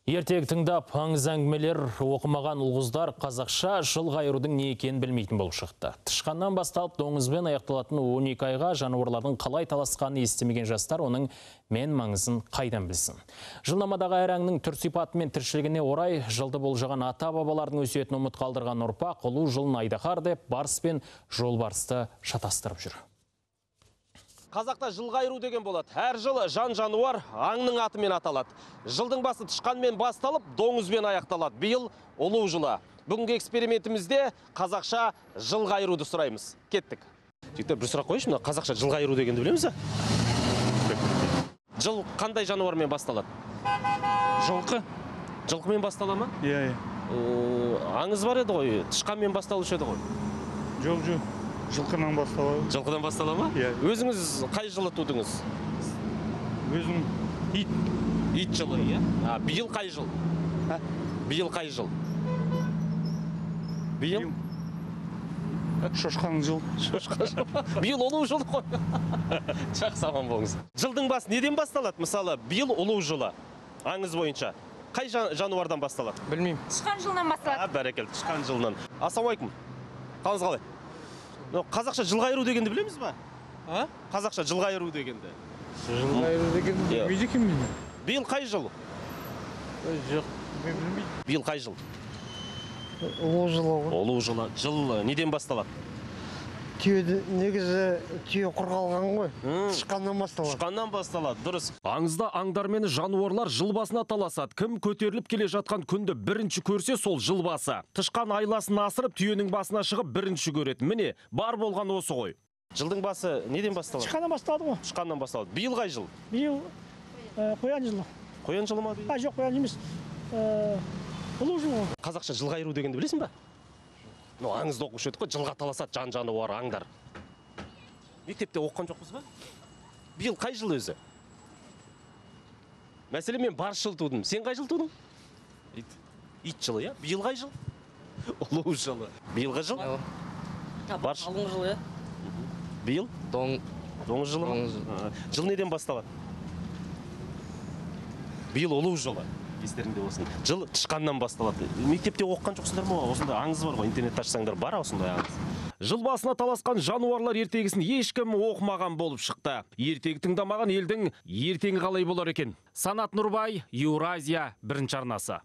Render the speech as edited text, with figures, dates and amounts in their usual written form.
Ертегі тыңдап, аңыз әңгімелер оқымаған ұл-қыздар қазақша жыл қайырудың не екенін білмейтін болып шықты. Тышқаннан басталып, доңызбен аяқталатын 12 айға жануарлардың қалай таласқанын естімеген жастар оның мен маңызын қайдан білсін. Жылнамадағы әр аңның түр сипаты мен тіршілігіне орай жылды болжаған ата-бабалардың өсиетін ұмыт қалдырған ұрпақ ұлу жылын айдаһар деп барыс пен жолбарысты шатастырып жүр. Қазақта жыл қайыру деген болады. Әр жылы жан-жануар аңның атымен аталады. Жылдың басы тышқанмен басталып, доңызбен аяқталады. Биыл ұлу жылы. Бүгінгі экспериментімізде қазақша жыл қайыруды сұраймыз. Кеттік. Жігіттер, бір сұрақ қояйыншы, мына қазақша жыл қайыру дегенді білеміз бе? Жыл қандай жануармен басталады? Жылқы. Жылқымен бастала ма? Иә, иә. Аңыз бар еді ғой, тышқанмен басталушы еді ғой. Жоқ, жоқ. Жылқынан басталады. Жылқыдан бастала ма? Иә. Өзіңіз қай жылы тудыңыз? Өзім ит. Ит жылы, иә? Биыл қай жыл? Биыл қай жыл? Биыл? Шошқаның жыл. Шошқа жыл. Биыл ұлу жылы ғой. Жақсы, аман болыңыз. Жылдың басы неден басталады? Мысалы, биыл ұлу жылы. Аңыз бойынша. Қай жануардан басталады? Білмеймін. Тышқан жылынан басталады. Бәрекелді, тышқан жылынан. Ассалаумағалейкум. Қалыңыз қалай? Қазақша жыл қайыру дегенді білеміз ба? Қазақша жыл қайыру дегенді. Жыл қайыру дегенді білмейді екенмін мен. Биыл қай жыл? Жоқ, мен білмеймін. Биыл қай жыл? Ұлу жылы ғой. Ұлу жылы. Жыл неден басталады? Түйеді, негізі түйе құрғалған ғой. Тышқаннан басталады. Тышқаннан басталады, дұрыс. Аңызда аңдар мен жануарлар жыл басына таласады. Кім көтеріліп келе жатқан күнді бірінші көрсе, сол жыл басы. Тышқан айласын асырып, түйенің басына шығып бірінші көреді. Міне, бар болған осы ғой. Жылдың басы неден басталады? Тышқаннан басталады ғой. Тышқаннан басталады. Биыл қай жыл? Биыл қоян жылы. Қоян жылы ма? Жоқ, қоян емес. Ұлу жылы ғой. Қазақша жыл қайыру дегенді білесің ба? Аңызды оқушы едік қой, жылға таласады жан-жануар, аңдар. Мектепте оқыған жоқпыз ба? Биыл қай жыл өзі? Мәселен, мен барыс жыл тудым. Сен қай жыл тудың? Ит. Ит жылы, иә? Биыл қай жыл? Ұлу жылы. Биылғы жыл? Барыс. Ұлу жылы, иә. Биыл? Доңыз жылы ма? Жыл неден басталады? Биыл ұлу жылы. Естеріңде болсын. Жыл тышқаннан басталады. Мектепте оқыған жоқсыңдар ма? Осындай аңыз бар ғой, интернетте ашсаңдар бар осындай аңыз. Жыл басына таласқан жануарлар ертегісін ешкім оқымаған болып шықты. Ертегі тыңдамаған елдің ертеңі қалай болар екен? Санат Нұрбай, Еуразия, бірінші арнасы.